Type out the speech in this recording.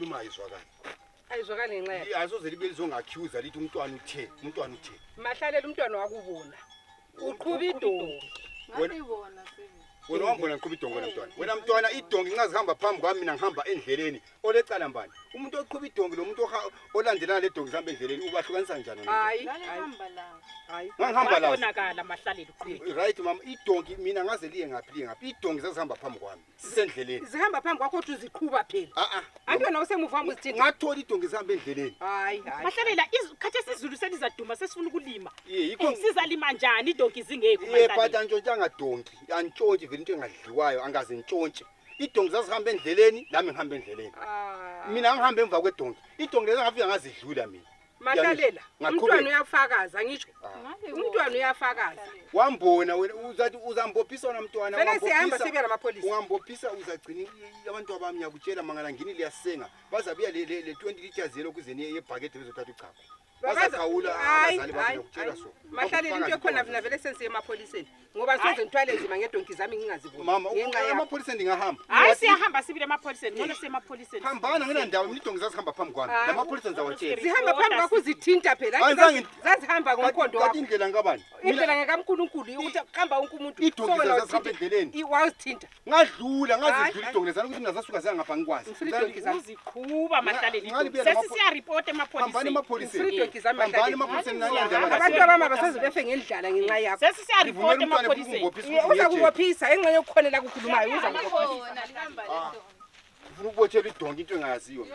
elikhulumayo izwakala. Ayizwakali ngenxa. Asoze libe lizongaccuse lithi umntwana uthe. Mahlalela umntwana wakubona. Uqhuba idongi. Ngasibona sisi. Wena wambona ngiqhuba idongo nomntwana. Wena mntwana idongi ngazihamba phambi kwami mina ngihamba endleleni. Olecala mbani? Umuntu oqhuba idongi lo muntu olandelana le dongi zihamba endleleni ubahlukanisa kanjani wena? Hayi. Hayi. Ngihamba la. Bonakala mahlalela uqhuba. Right mama, idongi mina ngaze liye ngaphi. Idongi zazihamba phambi kwami. Sisendleleni. Zihamba phambi kwakho uthi uziqhuba phela. Antwana usemuva wami uzithinta. Ngathola idongi zihamba endleleni. Hayi. Mahlalela izikhathi esizulu selizaduma sesifuna ukulima. Yikho Sizalima njani idongi zingekho but antshontshanga donki. Antshontshe vele into engadliwayo angaze ntshontshe. Idongi zazihamba endleleni, nami ngihamba endleleni. Mina ngihamba emva kwedongi. Idongi lezi ngafika ngazidlula mina. Mahlalela, umntwana uyafakaza ngisho. Umntwana uyafakaza. Wambona wena uzathi uzambophisa wona mntwana Vele sihamba sibe namapolisi. Ungambophisa uzagcina abantu abami yakutshela mangala ngini liyasenga. Bazabuya le 20 liters yelo kuzeni yebhakede bezothatha uchago. Bazakhawula abazali bakhe ukutshela so. Mahlalela into ekhona mina vele sensiye emapoliseni. Ngoba soze ngithwale nzima ngedonki zami ngingaziboni. Mama, emapoliseni ngingahamba. Hayi siyahamba sibile emapoliseni, ngone semapoliseni. Hambana ngena ndawo idongi zazihamba phambi kwami. Lamapolisi zawatshela. Zihamba phambi kwakho uzithinta phela. Zazihamba ngomkhondo wakho. Kathi indlela ngabani? Indlela ngekaNkulunkulu ukuthi kuhamba wonke umuntu. Idongi zazihamba endleleni. Wazithinta. Ngazidlula idongi lezana ukuthi mina zasuka zangapha ngikwazi. Uziqhuba mahlalela. Sesisiya report emapoliseni. Hambani emapoliseni. Idongi zami Hambani emapoliseni nanyanda. Abantu abami abasazi befe ngendlala ngenxa yakho. Sesisiya report emapoliseni. Uza kubophisa engxenye yokukhonela kukhulumayo uza kubophisa. Khona lihamba le dongi. Ufuna ukubotshela idongi into engayaziyo.